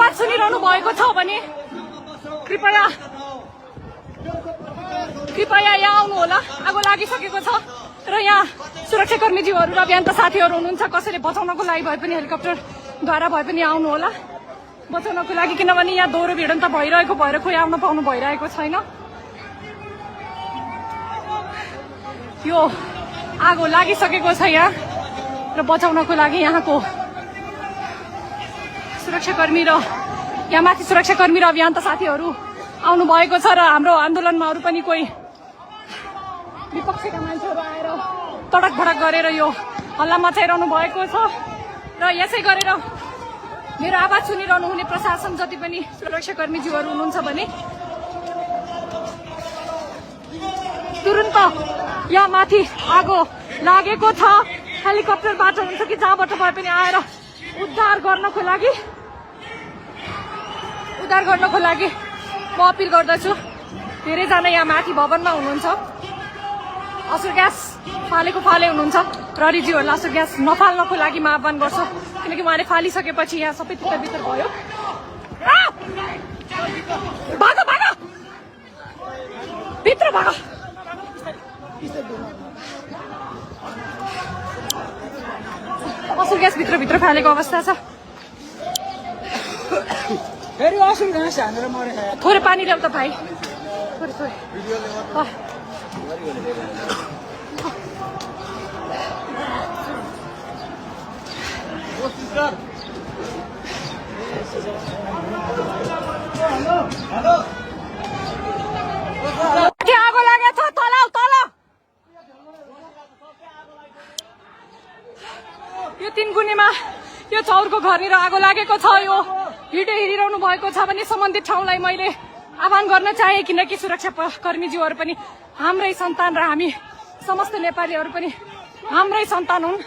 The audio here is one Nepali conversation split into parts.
आवाज सुनिरहनु भएको छ भने कृपया यहाँ आउनु होला। आगो लागिसकेको छ र यहाँ सुरक्षाकर्मीज्यूहरू र अभियन्ता साथीहरू हुनुहुन्छ। कसैले बचाउनको लागि भए पनि हेलिकप्टरद्वारा भए पनि आउनु होला बचाउनको लागि, किनभने यहाँ दोहोरो भिडन्त भइरहेको भएर कोही आउन पाउनु भइरहेको छैन। यो आगो लागिसकेको छ यहाँ र बचाउनको लागि यहाँको सुरक्षाकर्मी र यहाँ माथि सुरक्षाकर्मी र अभियन्ता साथीहरू आउनु भएको छ र हाम्रो आन्दोलनमा अरू पनि कोही विपक्षका मान्छेहरू आएर तडक भडक गरेर यो हल्ला मचाइरहनु भएको छ र यसै गरेर मेरो आवाज सुनिरहनु हुने प्रशासन जति पनि सुरक्षाकर्मीज्यूहरू हुनुहुन्छ भने तुरुन्त यहाँ माथि आगो लागेको छ। हेलिकप्टरबाट हुन्छ कि जहाँबाट भए पनि आएर उद्धार गर्नको लागि म अपिल गर्दछु। धेरैजना यहाँ माथि भवनमा हुनुहुन्छ, असुर ग्यास फालेको फाले हुनुहुन्छ। प्रहरीज्यूहरूलाई असुर ग्यास नफाल्नको लागि म आह्वान गर्छु, किनकि उहाँले फालिसकेपछि यहाँ सबै भित्र भयो। भाग भित्र भाग। असुर ग्यास भित्र फालेको अवस्था छ। थोरै पानी ल्याउ त भाइ। आगो लागेको छ तल। यो 3 गुनीमा यो चौरको घरनिर आगो लागेको छ। यो भिडियो हेरिरहनु भएको छ भने सम्बन्धित ठाउँलाई मैले आह्वान गर्न चाहे, किनकि सुरक्षाकर्मीज्यूहरू पनि हाम्रै सन्तान र हामी समस्त नेपालीहरू पनि हाम्रै सन्तान हुन्।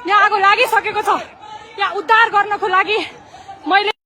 यहाँ आगो लागिसकेको छ। यहाँ उद्धार गर्नको लागि मैले